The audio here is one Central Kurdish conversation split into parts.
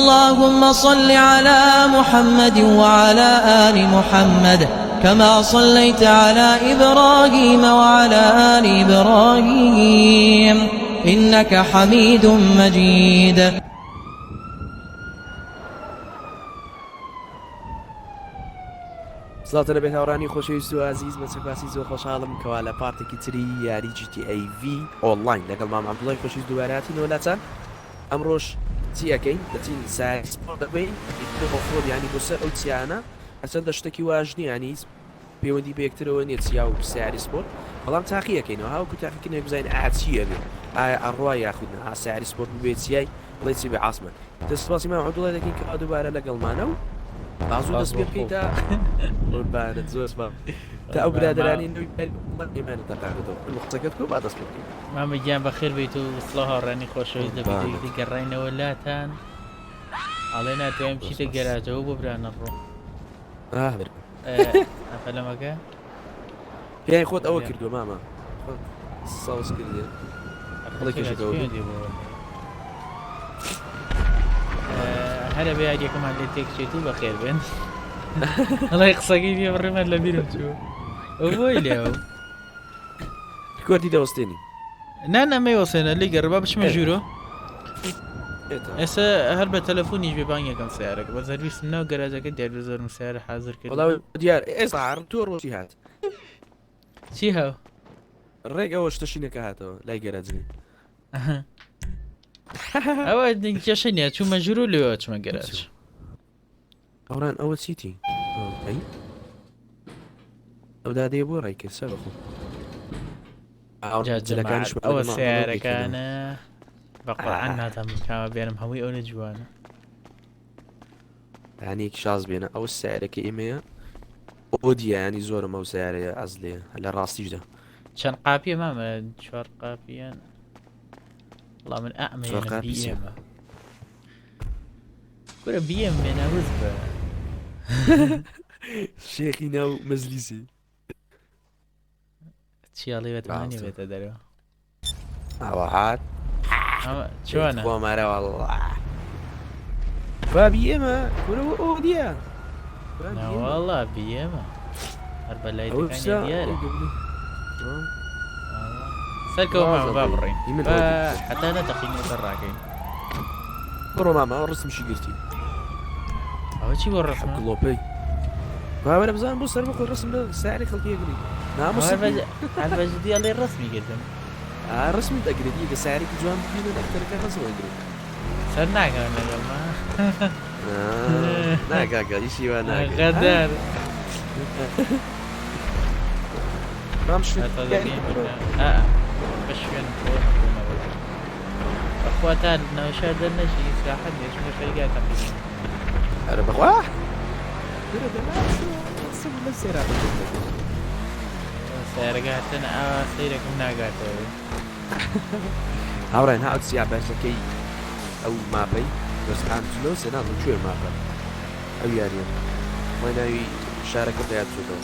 اللهم صل على محمد وعلى آل محمد كما صليت على إبراهيم وعلى آل إبراهيم إنك حميد مجيد. سڵاوتان لەبێت هاوڕانی خۆشەویست و ئازیز بە سوپاسی زۆر خۆشحاڵم کەوا لە part ێکی تری یاری GTA V Online لەگەڵ مام عەبدوڵای خۆشەویست دووبارە هاتینەوە لاتان ئەمڕۆش چی ئەکەین دەچین سایەری سپۆرت دەبەین ئیتر off-road یانی بۆ سەر ئەو چیانە هەرچەندە شتەکی واش نییە یانی هیچ پەیوەندی بە یەکترەوە نییە چیا و سەیاری سپۆرت بەڵام تاقی ئەکەینەوە هاوکو تاقیکردنێک بزانین ئایا چی ئەبێ ئایا ئەڕوا یاخود نا ئا سەیاری سپۆرت ببێ چیای بڵێ چی بێ عاسمان دەست سپاسی مام عەبدوڵای دەکەین کە دووبارە لەگەڵمانە و بازوو سپاس دەست بۆ پێ بکەین خۆ تا قوربانت زۆر سپاس تا ئەو قوربان برادەرانی مام نوێی ئێمانە تەقاندەوە قسەکەت کۆ با دەست پێ بکەین مامە گیان بەخێر بێیت و سڵاو هاوڕێیانی خۆشەویست لە ڤیدیۆیەکی قوربانت دی گەڕاینەوە لاتان ئەڵێ ناتوانین زۆر بچیتە سپاس گەراجەوە بۆ برانەڕۆ ئاه برا ئەفەلەمەکە پیای خۆت ئەوە کردووە مامە خۆت سەوز کردیە ئەخر هەڵی چ کێشەکەەوە بوو پەیوەندی بۆ هەرە بە یاریەکەمان لێ تێک چێت و بەخێر بێن ئەڵێ قسەکەی پێ بڕیمان لە بیرم چوو ئەو بۆی لێ record ی دەوەستێنی نا نا مەیوەسێنە لێی گەڕێ با بچمە ژوورۆ ئێستا هەر بە تەلەفۆنیش بێ بانگێکم سیارەکە بە زەرویستم ناو گەراجەکە دیار بێ زۆرم سیارە حازر کرد وەڵا دیار ئێستا تۆ ڕۆژی هات چی هەو ڕێک ئەوە شتە شینەکە هاتەوە لای گەراجی ئەوە کێشە نییە چوومە ژوورۆ لێوە چمە گەراج ئەوڕان ئەوە چیتی ئەی ئەو دادەیە بۆ ڕای کرد سەر بەخۆ جەلەکانیش ئەوە سیارەکانە بە قورعان ناتان بکەمە بێنم هەمووی ئەو جوانە دانێکی شاز بێنە ئەو سیارەکە ئێمەیە ئۆ دیانی زۆرم ئەو سیارەیە ئەزلێ لە ڕاستیشدا چەند قاپیە مامە چوار قاپیان وڵا من ئەمە ئێمە کورە بیەم بێنە وز بە. شێخی ناو مەجلیسی. چیاڵی بەتمانی بێتە دەرەوە. ئەوە هات. چۆنە؟ خۆمارە والله. بابی ئێمە کورە ئەو دیە. ناوەڵا بیێمە هەر بە لای دیارە. سەرکەوە مامە با بڕۆین با حتا نەتەقینەوە سەر ڕاکەین. بڕۆ مامە ئەوە ڕسمشی گرتی. ئەوە چی بۆ ڕسمە؟ گڵۆپەی. باوەرە بزانم بۆ سەر بخۆی ڕسم لە ساری خەڵکی ئەگری. ناموس هەر بە جدی ئەڵێ ڕسمی گرتم. ئا ڕسمی دەگرێت ئیگە سارێکی جوان ببینن ئەکتەرەکە ڕسم ئەگرێت. سەر ناکەون لەگەڵما. نا کاکە ئیشی وا ناکەی. غەدار. مام شوێن ئا بە شوێن خۆ نەبوومەوە. بەخوا تا ناوشار دەرنەچی ئیسراحەت نیە چونکە خەریکە تەقینەوە. ئەرە بەخوا درە دەلا سم لە سێرا سیارەکە هەتەنە ئاوا سەیرەکەم ناگاتەوە. هاوڕێن ها ئەو سیا بەرزەکەی ئەو ماپەی لۆس ئانجلۆسە نازم کوێ ماپە ئەو یاریە وای ناوی شارەکە لە یاد چۆتەوە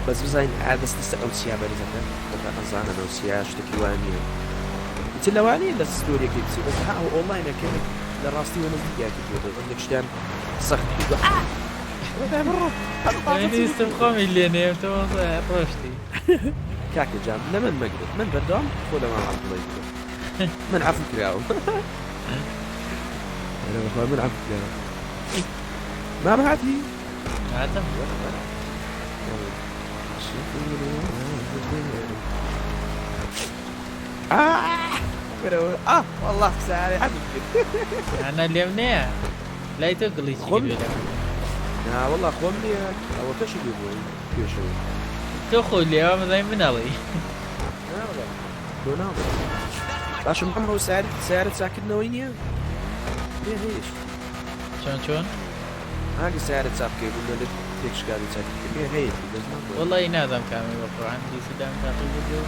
بەس بزانین ئایا دەست لەسەر ئەو چیا بەرزەکە خۆتان ئەزانن ئەو چیا شتێکی وا نییە ئیتر لەوانەیە لە story ەکەی بچێ بەس ها ئەو ئۆنلاینە کەمێک لە ڕاستیەوە نزیکیان کردووەتەوە هەندێک شتیان سەخت کردووە ئا بڕۆ ویستم خۆمی لێ نێم تۆ ڕۆشتی کاکە جان لە من مەگرن من بەردەوام خۆ لە مام عەبدوڵای بکەم من عەفو کراوم ئەرێ بەخوا من عەفو کراوم مام هاتی هاتم آه والله ساري عەفو کرد أنا لێم نییە لای تۆ گڵی خۆم نا والله خۆم نییە ئەوە کەشی لێ بووە پێشەوە تۆ خۆ لێوە مەزای منەڵی تۆ ناڵێ باشم ئەمڕۆ سارت سارت چاکردنەوەی نییە پێ هەیەش چۆن چۆن ئاگە سارت چاک بکەی بوو لە تێکشکانی چاک پێ هەیە بەس ناڵێ. وەڵی نازانم کامی بە قورعان دیسەدام تاقی بردو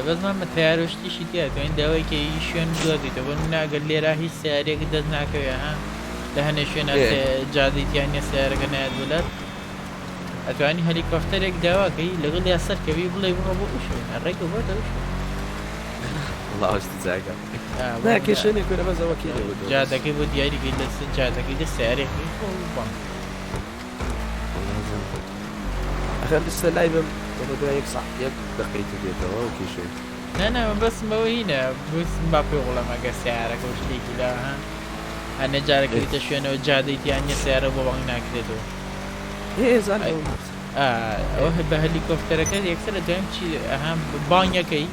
بەس مامە تەیارە و شتیشی تیا توانین داوای کە ی شوێن بدۆزیتەوە بۆ نمونە ئەگەر لێرە هیچ سیارەیەکت دەست ناکەوێ ها لە هەنێ شوێنە جادەی تیا نییە سیارەکە نایەت بۆ لات ئەتوانی هەلیکۆپتەرێک داواکەی لەگەڵ یا سەرکەوی بڵێ بڕۆ بۆ ئەو شوێنە ڕێگە بۆتە ئەو شوێنە. وەڵا ئەوشتی چاکە نا کێشە نیە کورە بەس ئەوە کێ لێ بوو جادەکەی بۆ دیاری کەی لەسەر جادەکەی دە سیارێکی خۆ بانگ. ئەخەر لسە لای بم بە دوای یەک ساعت یەک دقەی تر دێتەوە ئەو کێشەیە. نا نا مەبەستم بەوە هینە بوسم با پێ بڵێم ئەگەر سیارەکە و شتێکی لا ها هەنێ جارە کەویتە شوێنەوە جادەی تیا نیە سیارە بۆ بانگ ناکرێتەوە. ئێ زانم ئەوە ئەوە بە هەلیکۆپتەرەکە یەکسەر ئەتوانین بچی ئەها بانگەکەی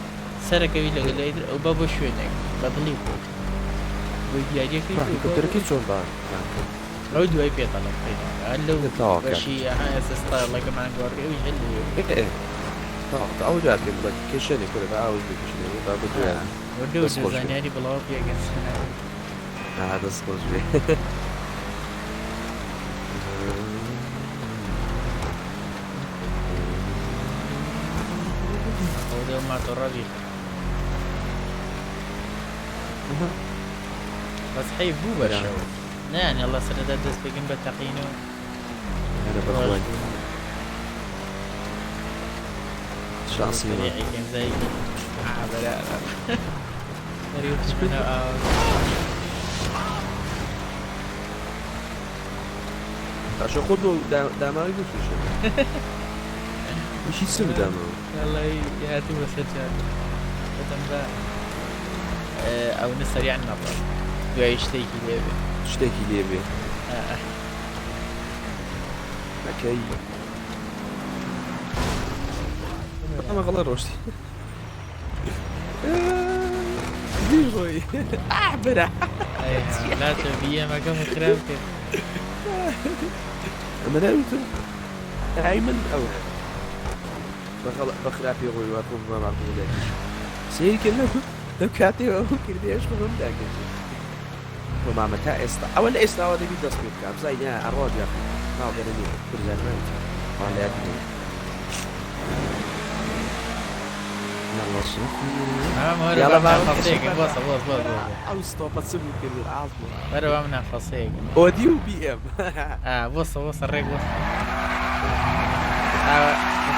سەرەکەوی لەگەڵ لای تر ئەو با بۆ شوێنێک بە دڵی خۆت بۆی دیاریەکەی بە هەلیکۆپتەرەکەی چۆن بانگ کرد؟ ئەو دوای پێت ئەڵێم قەیرانکە هەر لەو بەشی ئەها ئێستا ستایڵەکەمان گۆڕی ئەویش هەر لەوێ بوو. ئێ تەواو ئەو دوای پێم بڵێ کێشە نیە کورە با ئاوش بکێشینەوە با بە دوای وردە دەست وردە خۆش بێ. زانیاری بڵاو پێکەن. ئا دەست خۆش بێ. خۆ دەو ماتۆڕە بیخە. بەس حەیف بوو بە شەو نایان هێڵا سەرەتا دەست پێکەن بە تەقین و ئەرە بەخوای شانسی من. سەریعی کەن زایکی ئا بەرە سەری بچمە ناو ئاوە. باشە خۆت بۆ داماوی بفرۆشە ئیشی چ بوو داماوە؟ وەڵی هاتوو بەسەر جادە وتم بە ئەونە سەریع نەڕۆ دوای شتێکی لێ بێ شتێکی لێ بێ ئەکەی ئەمە غەڵە ڕۆشتی ڕۆی برا لاچە بیەمەکەم خراپ کرد ئەمە ناویتم ئای من ئەو بە خراپی ڕۆی وا خۆم بە ماقوڵ داکێش سەیری کرد لەو کاتێ ئەو کردێش خۆم داکێش بۆ مامە تا ئێستا ئەوە لە ئێستاوە دەبی دەست پێ بکە بزای نا ئەڕۆ یاخود ناو دەرە نییە کوردیان ناویت وان لە یادی نییە يلا شوفي يلا بابا بص بص بص ئەو ستۆپە چ بوو کرد ئاڵ بوو وەرە با منافەسەیەکم ئۆدی و بی ئێم ئا بۆسە بۆسە ڕێک بۆسە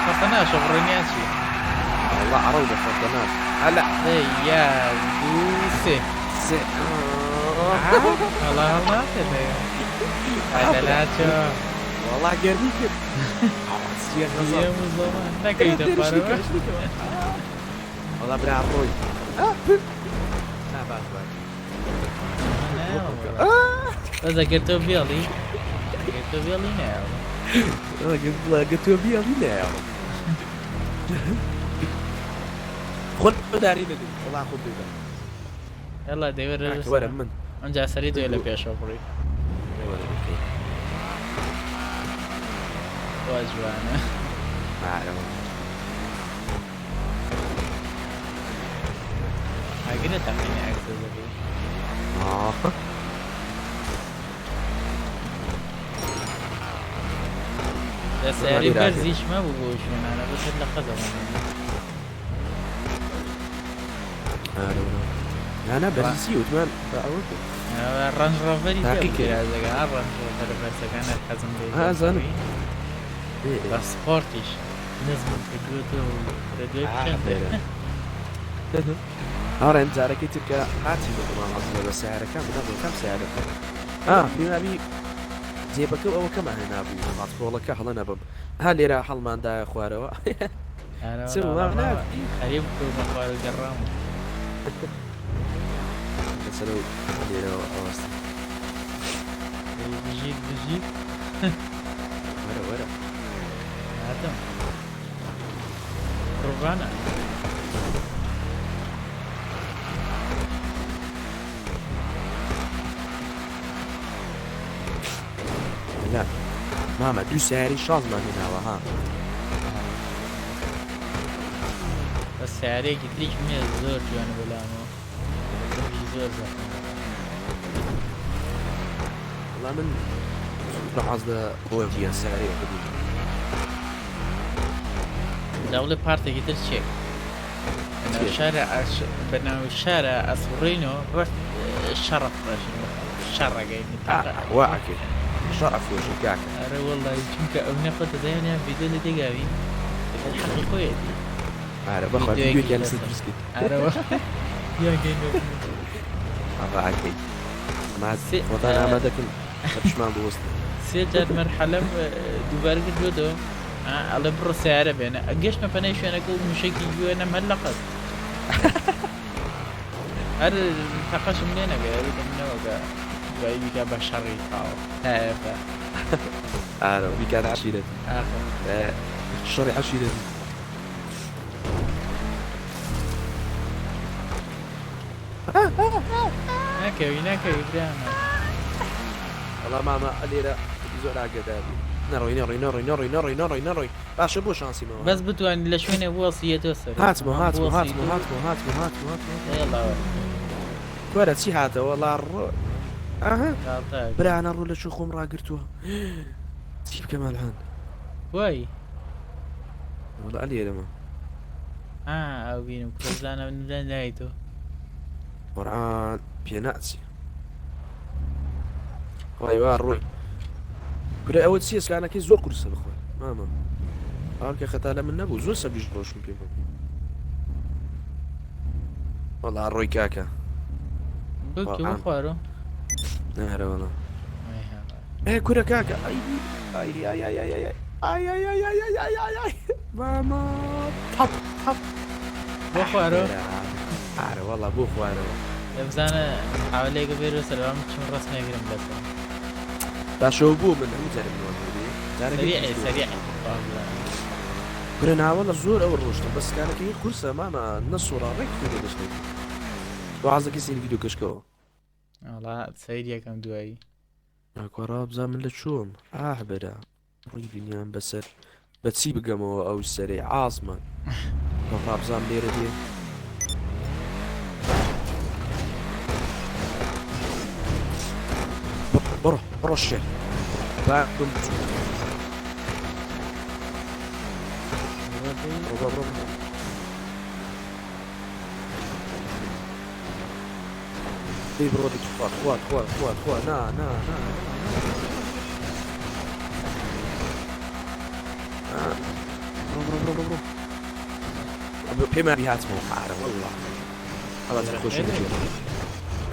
فەتە ناشە بڕۆنیا چی والله عەڕەو بە فەتە ناش هەلا دە یەک دوو سێ سێ وەڵا هەڵناکەێت هەدەلاچۆ وەڵا گەرمی کرد نەکەیتە پارەوە وەڵا برا ڕۆی نا باش باش بەس ئەگەر تۆ بێڵی ئەگەر تۆ بێڵی نایەڵم ئەگەر تۆ بێڵی نایەڵم خۆت داری نەدەی وەڵا خۆت دەیدا يلا دەی وەرە وەرە من ئەمجا سەری دوێ لە پێشەوە بڕی وا جوانە ئاگرە تەقینی عەکسە دەبی لە سەیارەی بەرزیش مەبوو بۆ شوێنانە بەس هەر لە قەزەوە نا بەرزی وتمان ئەوە ڕەنج ڕۆڤەری تاقی کرازەکە ڕەنج ڕۆڤەرە بەرزەکان هەر حەزم لێ ئازانم بە سپۆرتیش نزمم کردووەتەوە و دوای پیشان ئاڕێن جارەکەی تر کە هاتی بە مام عەبدوڵڵا بە سەیارەکان بنەڕۆ کام سەیارە بوو ئا پێم وابی جێبەکە و ئەوەکەمان هێنابوو پاترۆڵەکە هەڵە نەبم ها لێرە هەڵماندایە خوارەوە چ بوو مام ناتی خەریک بکەومە خوار و گەڕام لەسەر و لێرەوە ئەوەست بژیت بژیت وەرە وەرە هاتم قوربانە لا مامە دوو سیاری شازمان هێناوە ها بەس سیارەیەکی تریش نییە زۆر جوانە بەلامەوە زۆر زەحمەتە. وەڵا من زۆر حەز لە ئۆدیە سیارەیەکە بوو. جا بڵێ پارتێکی تر چێک بەناو شارە بەناو شارە ئەسوڕینەوە ڕەت شەڕە فرۆشین شەڕەکەی وا ئەکەی شەڕ ئەفرۆشین کاکە. ئەرێ وەڵڵاهی چونکە ئەو نەخۆتە زایانیان ڤیدیۆ لە دێگاوین لەگەڵ حەقی خۆیەتی. ئارە بەخوا ڤیدیۆیەکیان لەسەر دروست کرد. ئارە وەڵڵاهی. یاگەینەوە. ئاغا ئەکەی. ئەما خۆتان ئامادەکەن لە پشمان بوەستن. سێ جار مەرحەلەم دووبارە کردووەتەوە ئەڵێ بڕۆ سیارە بێنە گەشتمە پەنای شوێنەکە و موشەکی گوێنەم هەر لە قەست هەر تەقەشم لێ نەگەی وتم نەوەکە دوایی بیکا بە شەڕی تاو تایەفە. ئارە بیکات عەشیرەتی. ئاخر. شەڕی عەشیرەتی. ناکەوی ناکەوی برامە. وەڵا مامە لێرە زۆر ئاگەدار بی. نەڕۆی نەڕۆی نەڕۆی نەڕۆی نەڕۆی نەڕۆی نەڕۆی باشە بۆ شانسی مەوە. بەس بتوانیت لە شوێنێ بوەستی یەتۆ سەرۆ. هاتمەوە هاتمەوە هاتمەوە هاتمەوە هاتمەوە هاتمەوە هاتمەوە. یەڵا وەرە. کورە چی هاتەوە وەڵا ڕۆ ئەها برا ئەنا ڕۆ لە چۆ خۆم ڕاگرتووە چی بکەم ئەلهان. وای. وەڵا لێرەمە. ئا ئەو بینم کورە بزانە نای تۆ. قورئان پێ ناچی. وای وا ڕۆی. کورە ئەوە چییە سکانەکەی زۆر قورسە بخۆ مامە. ئاکە خەتا لە من نەبوو زۆر سەبریش ڕۆشم پێ بوو. وەڵا ڕۆی کاکە. بکە بۆ خوارۆ. نارە وەڵا. ئێ کورە کاکە ئای ئای ئای ئای ئای ئای ئای ئای ئای ئای ئای ئای ئای ئای مامە تەپ تەپ بۆ خوارەوە ئارە وەڵا بۆ خوارەوە بزانە حاولێکە بێرە سەرام چون ڕسمێگرم لەسەر باشەوە بوو من هەموو جارێک سەریع سەریع کورە ناوەڵە زۆر ئەوە ڕۆشتم بەس کارەکەی قورسە مامە نەسوڕا ڕێک خوێنێ دەشتێت وازەکەی سەیری ڤیدیۆکەشکەوە وەڵا سەیر یەکەم دوایی ناکۆڕا بزان من لە چۆم ئاه برا ڕووی دنیام بەسەر بەچی بگەمەوە ئەو سەرەی عازمان ڕابزان لێرە دێ بڕۆ بڕۆ شێر با بم بچوو بڕۆ بڕۆ بڕۆ دەی بڕۆ دەی تخوا تخوا تخوا تخوا تخوا نا نا نا بڕۆ بڕۆ بڕۆ بڕۆ بڕۆ پێمان هاتمەوە ئارە والله ئەڵا خۆشی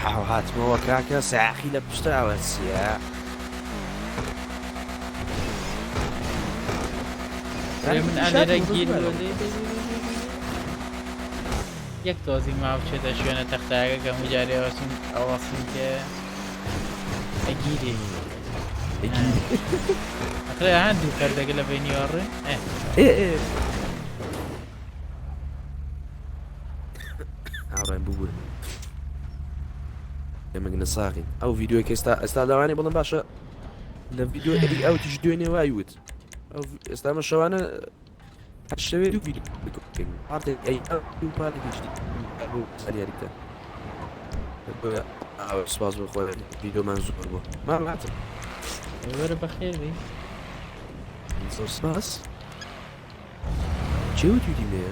هاو هاتمەوە کاکە ساخی لە پشتاوە چییە؟ من ئالێرە گیر یەک تۆزی ماو بچێتە شوێنە تەختایەکە کە هەموو جارێ ئەوەسین ئەوەسین تێ ئەگیرێ ئەخرێ ها دوو کەردەکە لە بینیوە ڕێ ئێ ئێ ئێ هاوڕێن ببورن ئێمە گنە ساغین ئەو ڤیددیوی کە ئێستا ئێستا لەوانەیە بڵم باشە لە ڤیددیو ئەری ئەو تیش دوێنێ وای وت ئەو ئێستا مە شەوانە هەر شەوێ دوو ڤیدیۆ بکەین پارتێک ئەی ئەو دوو پارتێکی جدی بۆ زانیاریتە بۆیە ئاوە سوپاس بۆ خۆی ڤیدیۆمان زۆر بوو مام هاتم وەرە بەخێر بی زۆر سپاس چێ وتویتی مێ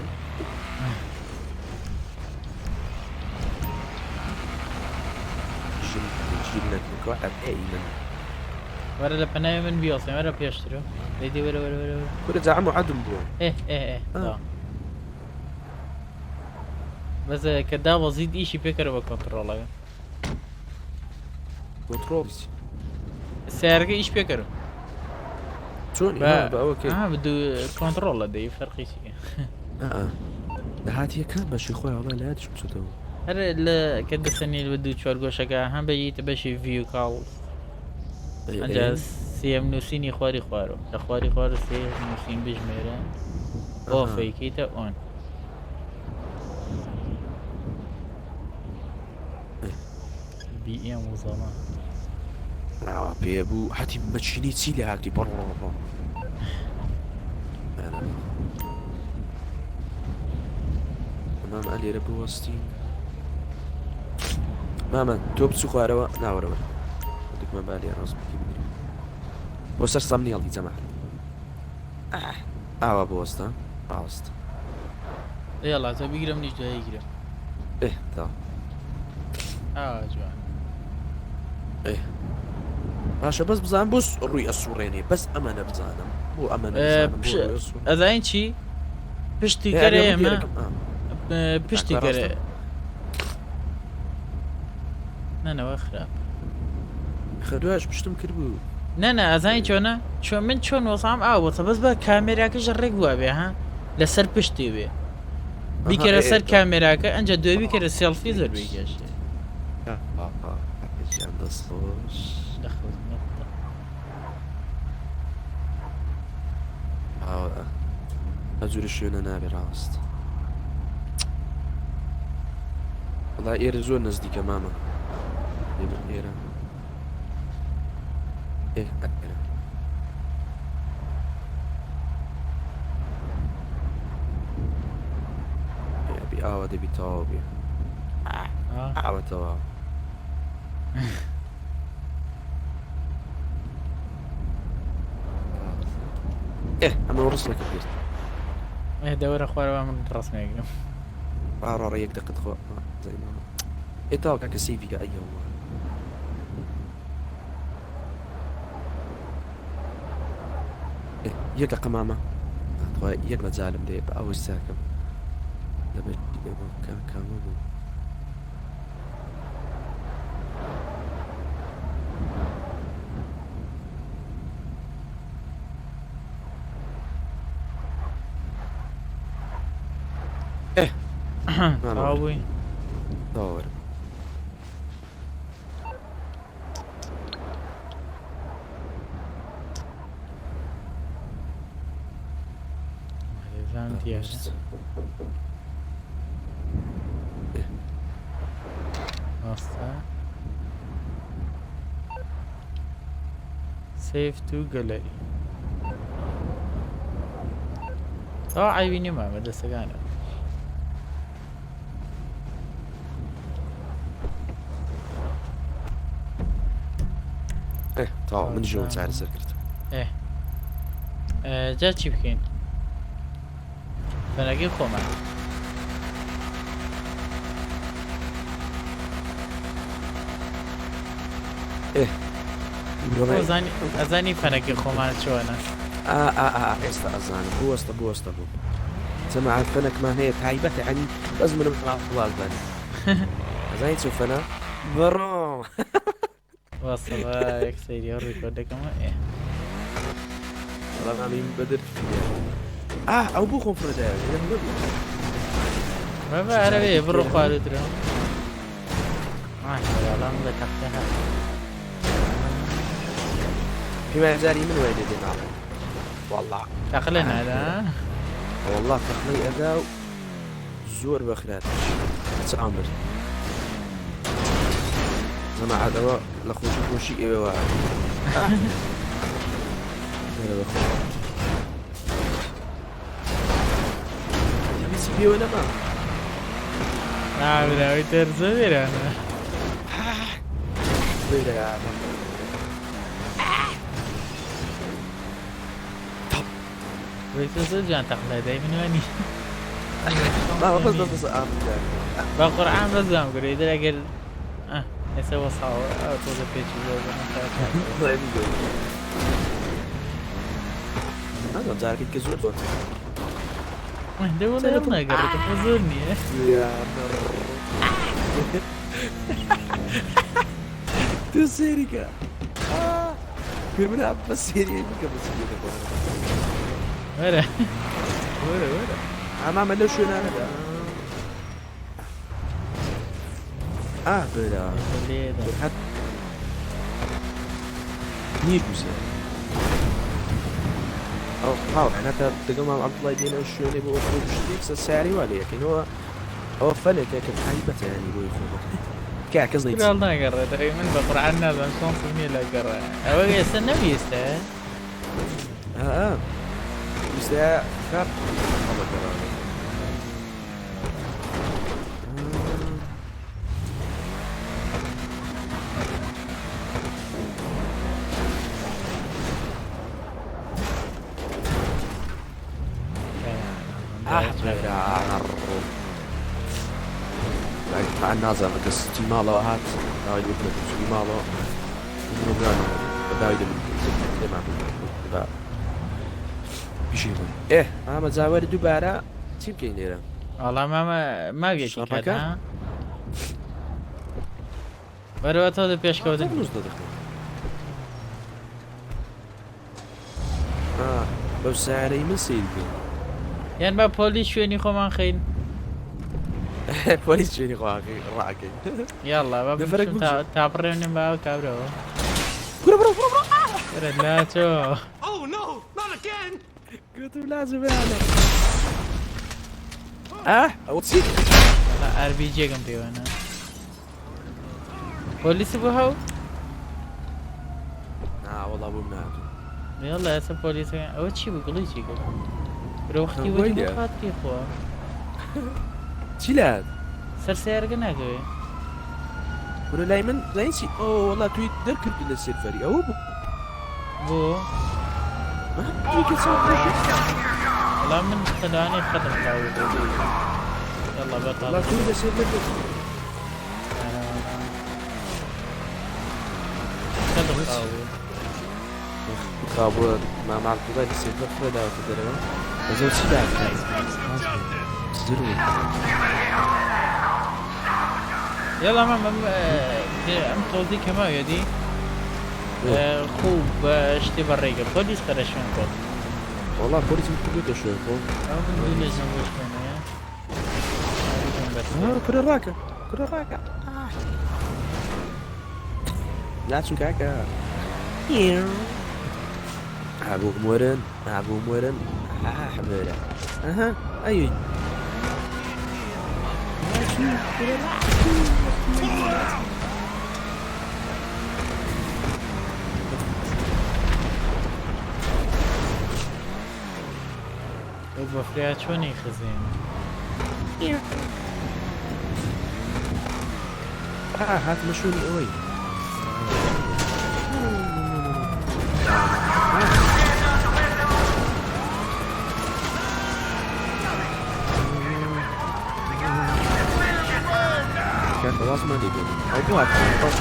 ژن ژن نەکەن کوا ئەی من وەرە لە پەنای من بیۆسێ وەرە پێشتر دەی دەی وەرە وەرە وەرە وەرە. کورە جا عەمو عەدم بووە ئێ ئێ ئێ تەواو. بەس کە دابەزیت ئیشی پێکەرە بە کۆنتڕۆڵەکە. کۆنتڕۆڵی چی؟ سیارەکە ئیش پێکەرە. چۆن بە ها بە ئەوە کەی ها بە دوو کۆنتڕۆڵە دەی فەرقی چییە؟ ئا داهاتیەکە بەشی خۆی وەڵا لە یادیش بچێتەوە. هەر لە کە دەسەنیت بە دوو چوار گۆشەکە هەم بەیتە بەشی ڤیو کاڵ ئەی ئەنجا ئەی سێم نووسینی خواری خوارەوە لە خواری خوارە سێ نووسین بژمێرە ئەها ئۆفەیکەیتە ئۆن بی ئێم و زەڵا ئاوا پێ بوو هەتی مەچینەی چی لێ هاتی بڕ مام ئەلێرە بوەستین مامە تۆ بچوو خوارەوە ناوەرەوە دکمە با لێ ڕاست بکی بگری بۆ سەر سەمنی هەڵی جەمال ئاوا بوەستە ڕاست یاڵا تۆ بیگرە منیش دوایی گرم ئێ تا ئاوا جوان ئێ باشە بەس بزان بۆ ڕووی ئەسوڕێنێ بەس ئەمەنە بزانم بۆ ئەمەنە بزانم بۆ ڕووی ئەسوڕ- ئەزانین چی پشتی ئێ، کەرە ئەگەر ئێمە ڕووی دێرەکەم، ئا. پشتی ئاکا کەرە ڕاستە. نەنەوە خراپ خەدواش پشتم کرد بوو. نەنا ئەزانی چۆنە چۆن من چۆن وەسام ئاو وەسە بەس بە کامێراکەش ڕێک وابێ ها لەسەر پشتی بێ بیکەرە سەر کامێراکە ئەنجا دوێ بیکەرە سێڵفی زۆر بیکێشێ ئەجورە شوێنە نابێ ڕاست وڵا ئێرە زۆر نزدیکە مامە ئێرە ئێ ئاوا دەبی تەواو بێ ئاوە تەواو ئەمە ڕسمێکم کرد دەوەرە خوارەوە من ڕسمێکم ڕاڕە یەک دقت خۆ ئێ تاو کاکە سیڤی کە ئەیەوە یەک دقە مامە یەک مەجالم دێ بە ئەوەش چاکەم لەبەر کامە بوو تەواو بووی؟ تەواو Save to gallery. ئەو عیبی نیمە بە دەستەکانە. تەواو من ژۆم چارەسەر کرد. جا چی بکەین؟ فەنەکەی خۆمان. ئەزانی فەنەکەی خۆمان چۆنە؟ ئێستا ئەزانم بوەستە بوەستە بوو جەماعەت فەنەکمان هەیە تایبەتە عنی بەس منم وازبانی ئەزانی چۆ فەنە بڕۆ وەسڵ یەک سەیری ئەو ڕیکۆردەکەمە ئێ وەڵا مامی بەدر ئاه ئەو بۆ خۆم فرەدایە بابا عەرەبێ بڕۆ خواروترە وەڵام بە تەختە هات پێمان جاری من وای لێ دێ ناڵێ والله تەقلە نادا والله تەقلەی ئەدا و زۆر بە خراپیش چ ئامر جەماعەت ئەوە لە خۆشی خۆشی ئێوە هیچی پێوە نەما ناوی تەرزە وێرانە وەی تۆ زۆر جوان تەقلای دای من وانی بەس بەس بەس ئام بە قورعان بەس وام کرد ئیتر ئەگەر ئێستا وەساوە ئەو تۆزە پێچی زۆر جارێک کە زۆر زۆر دەوڵێ ناگەڕێتە خۆ زۆر نییە تۆ سێریکە پێ بە سێری بکە بە وەرە وەرە وەرە ئامامە لەو شوێنانەدا ئا برا هەر نییە بووسێ ئەو هاو هەناکە دەگەڵ مام عەبدوڵای دێنە ئەو شوێنەی بۆ ئۆفرۆد شتێک سە ساری وا لێ یەکەینەوە ئەوە فەنێکە کە تایبەتە ینی بۆی خۆ کە کەس نەیچ هەڵ ناگەڕێتەوە من بە قورعان نازانم شانسم نییە لە گەڕێ ئەوە ئێستا نەویستە ئا ویستە خراپ هەڵەگەڕانە نازانم کە ستی ماڵەوە هات داوای لێ بکەم چووی ماڵەوە داوای لێ بکەم پیشی خۆی ئێ مامە جاوەری دووبارە چی بکەین لێرە وەڵا مامە ماویەکی شەڕەکە؟ کات ها؟ وەرەوە تۆ پێشکەوتن. 19 دقیقە. آه بەو سارەی من سیر بکەین. یان با پۆلیس شوێنی خۆمان خەین. پۆلیس شوێنی خۆمان ڕاکەین. یاڵا با نەفەرێک بچم تا تا بڕێنم با ئەو کابرەوە. کورە بڕۆ بڕۆ بڕۆ. کورە لاچۆ. Oh no, not again! گوتم لازم بەیانە. ئاه ئەوە چی؟ وەڵا ئاربی جێگەم پێوەنە. پۆلیس بوو هەو؟ نا وەڵا بۆم نهاتوو. یاڵا ئێستا پۆلیسەکان ئەوە چی بوو گڵی چی کرد؟ برۆ وەختی بۆی وەری بۆ لێ. خاتری خوا. چی لات؟ سەر سەیارەکە ناکەوێ. کورە لای من زانی چی؟ ئۆ وەڵا توی دەرکردی لە سێرڤەری ئەوە بوو. بۆ؟ توی کە چاو دەرکرد. وەڵا من لەوانەیە خەتم خاو بوو. یاڵا بەتاڵ. وەڵا توی لە سێرڤەر دەرکرد. خەتم خاو بوو. خاوبووە مام عەبدوڵای لە سێرڤەر خۆی داوەتە دەرەوە. بەزەو چی لات؟ زر بوو. یاڵا مام ئەم ئەم تۆزی کەماویە دی خو بە شتێ بە ڕێگە پۆلیس خەرە شوێن خۆت. وەڵا پۆلیسم کردوتە شوێن خۆم. ئەو من دوو لە زەنگۆ شوێنەیە. کورە ڕاکە کورە ڕاکە. ناچم کاکە. ئابووم وەرن ئابووم وەرن حەبێرە. ئەها ئەی. ئەو بەفریا چۆنی خزێن؟ آه هاتمە شوێنی ئەوەی. کاکە وازمان لێ بێنن. ئەو بۆ هاتمە باز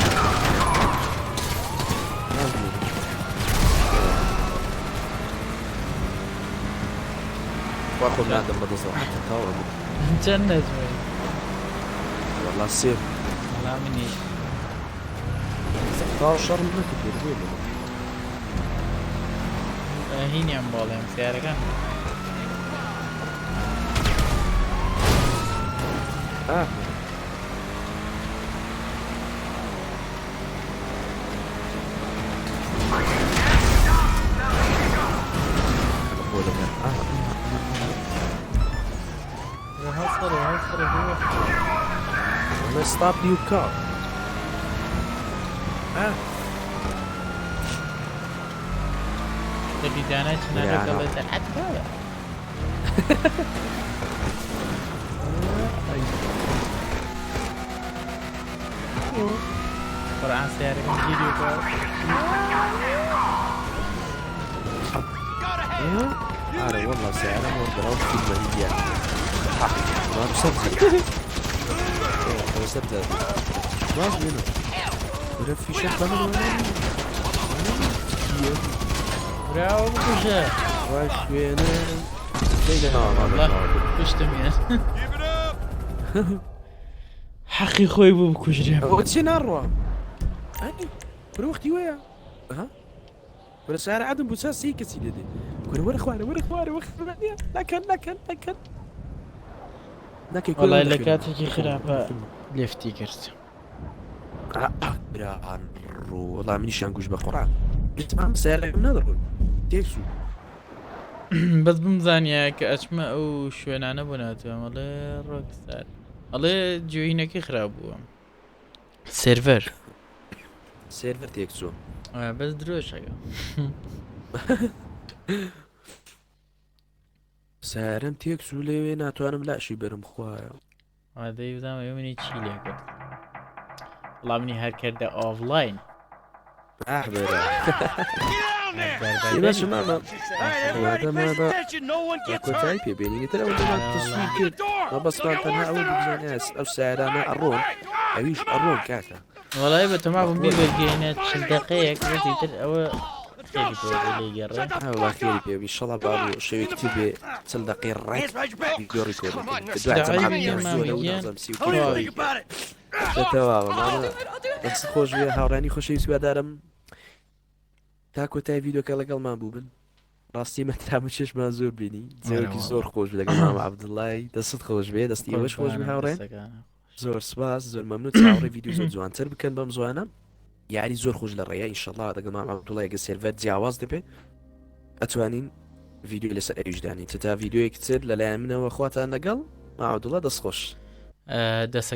واز بێنن. خوا خۆم نادەم بەدەستەوە حەتە تەواو بوو. چەند نەجمەی؟ وەڵا سێ. وەڵا منیش. تەواو شەڕم نەکردووە بۆیە لەمە. هینیان بۆڵێم سیارەکان. ئاه. Let's stop you car. آه. دەبیدانە چنارە دەڵێت دەرعەت کارە. قورئان سیارەکەم گیری بووە. ئارە وەڵا سیارە مۆردراو فیلمە هیدیە. ما بسەبزی. سەبزە. واز بێنە. ورە فیشەک بە من وەرە. براوە بکوژە. وای خوێنە. کوشتمیان. حەقی خۆی بوو بکوژرێ. ئەوە چێ ناڕوا؟ کورە وەختی وەیە. ها؟ کورە سارە عەدم بوو چا سی کەسی لێ دێ. کورە وەرە خوارە وەرە خوارە وەرە نەکەن نەکەن نەکەن. نەکەی کورە وەڵای وەرە لە خوێنە. کاتێکی خراپە لێفتی کرد. برا وەڵا منیشیان گوش بە قوڕان. گوتمان سەیارەکەم نادەڕۆن. تێکچوو. بەس بمزانیایە کە ئەچمە ئەو شوێنانە بۆ ناتوانم ئەڵێ ڕۆکستار ئەڵێ جوینەکەی خراپ بووە سێرڤەر سێرڤەر تێکچوو. بەس درۆشەکە. سەیارەم تێکچوو لەوێ ناتوانم لاشی بەرم خوایە. ئادەی بزانم ئەوێ منی چی لێ کرد. وەڵا منی هەر کردە ئۆفلاین. ئاخ بەرە. بەربەدەری. باشە مامە مادەمە بە کۆتایی پێ بێنین تر ئەوەندەمان تەسویر کرد مەبەستمان تەنها ئەوە بوو بزانین ئەو سەیارانە ئەڕۆن ئەویش ئەڕۆن کاکە. وەڵای بە تەما بووم بیبەرگێنە 40 دقەیەک بەس ئیتر ئەوە خێری پێ بوو لێی گەڕێ. وەڵا خێری پێ بی شەڵا با بوو شەوێکی تر بێ 40 دقەی ڕێک ڤیدیۆ ڕیکۆرد بکەین کە دوای داعی جەماعەت مامە زۆرە و گیان. نازانم 32 تەواوی. تەواوە مامە. دەست خۆش بێ هاوڕانی خۆشەویست هیوادارم تا کۆتای ڤیدیۆکە لەگەڵمان بووبن ڕاستی مە تام و چێژمان زۆر بینی جێوەکی زۆر خۆش لەگەڵ مام عەبدوڵای دەستت خۆش بێ دەستی ئێوەش خۆش بێ هاوڕێن زۆر سپاس زۆر مەمنون چاوەڕێ ڤیدیۆ زۆر جوانتر بکەن بەم زوانە یاری زۆر خۆش لە ڕێیە ئینشەڵا دەگەڵ مام عەبدوڵای گە سێرڤەر جیاواز دەبێ ئەتوانین ڤیدیۆ لەسەر ئەویش دانین تا ڤیدیۆیەکی تر لەلایەن منەوە خواتان لەگەڵ مام عەبدوڵا دەست خۆش دەسەکە.